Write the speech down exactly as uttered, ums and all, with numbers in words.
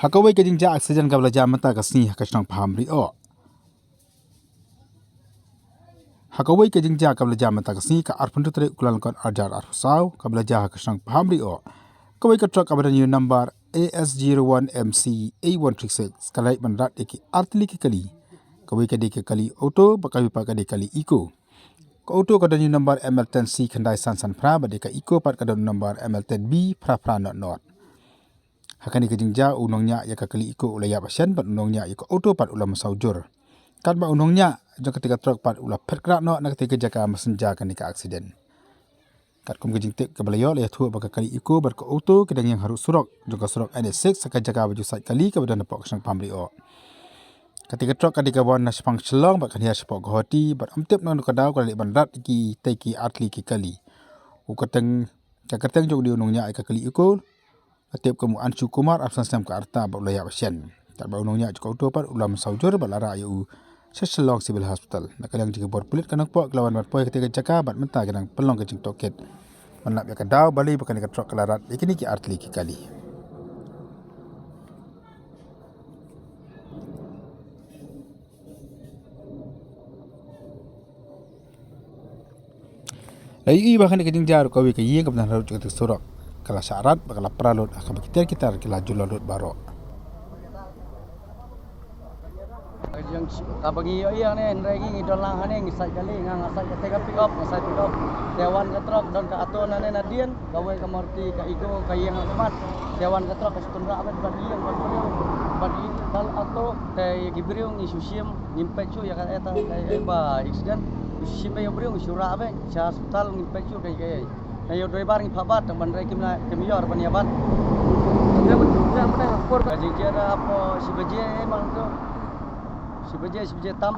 Ha kawei ka jingjia aksiden kaba la jia mynta ka sngi ha ka shnong Pahamrioh. Ha kawei ka jingjia kaba la jia mynta ka sngi ka arphew tarik u Kyllalyngkot arhajar arphew saw kaba la jia ha ka shnong Pahamrioh. Kawei ka trok kaba don ïa u number A S zero one M C eight one three six ka la leit ban rat ïa ki artylli ki kali. Kawei ka dei ka kali auto bad kawei pat ka dei kali eco. Ka auto ka don ïa u number M L ten C khyndai san san phra bad ïa ka eco pat ka don number M L ten B phra phra not not. Ha kane ka jingjia u nongñiah ïa ka kali eco u la ïap hashen bad u nongñiah ïa ka auto pat u la mynsaw jur. Katba u nongñiah jong kata ka trok pat u la phet krah noh na kata ka jaka masen jia kane ka aksiden. Katkum ka jingtip kaba la ïoh la ïathuh ba ka kali eco bad ka auto ki dang ïeng harud surok jong ka surok N H six ha ka jaka ba ju sait kali kaba don hapoh ka shnong Pahamrioh. Kata ka trok ka dei ka wan na shaphang Shillong bad kan hiar shapoh Guwahati bad ym tip na kano ka daw ka la leit ban rat ïa kitei ki artylli ki kali. U kyrteng, ka kyrteng jong u dei u nongñiah ïa ka kali eco la tip kum u Anshu Kumar, arphew san snem ka rta bad u la ïap hashen. Katba u nongñiah jong ka auto pat u la mynsaw jur bad la rah ïa u sha Shillong Civil Hospital. Na ka liang jong ki bor pulit ka Nongpoh ki la wan ban poi ha kata ka jaka bad mynta ki dang pynlong ka jingtohkit ban lap ïa ka daw balei ba kane ka trok ka la rat ïa kine ki artylli ki kali. La ïohi ba ha kane ka jingjia ruh kawei ka ïing kaba don harud jong kata ka surok ka la shah rat bad ka la pra lut ha kaba ki tiar ki tar ki la jyllor lut baroh. Kaba ngi ïohi hangne, hynrei ngi, ngi don lang hangne, ngi sait kali, nga, nga sait kata ka pick up, nga sait pick up. Te wan ka trok, don ka auto nangne nadien, kawei ka Maruti, ka Eeco, ka ïeng ha khmat. Te wan ka trok, ka shu tynrah bad, bad ïing, bad briew, bad ïing, bad auto, te ïa ki briew ngi shu shim, ngim peit shuh ïa ka, ïa ka, ïa ka ba accident. Ngi shu shim ïa ki briew, ngi shu rah bad sha hospital, ngim peit shuh ka, ka, ka. Na ïa u driver ngi phah bat, tang ban rei kim na, kim ïoh ban ïa bat. Ka jingjia da hapoh shi baje, eh, mang tu. Shi baje, shi baje tam.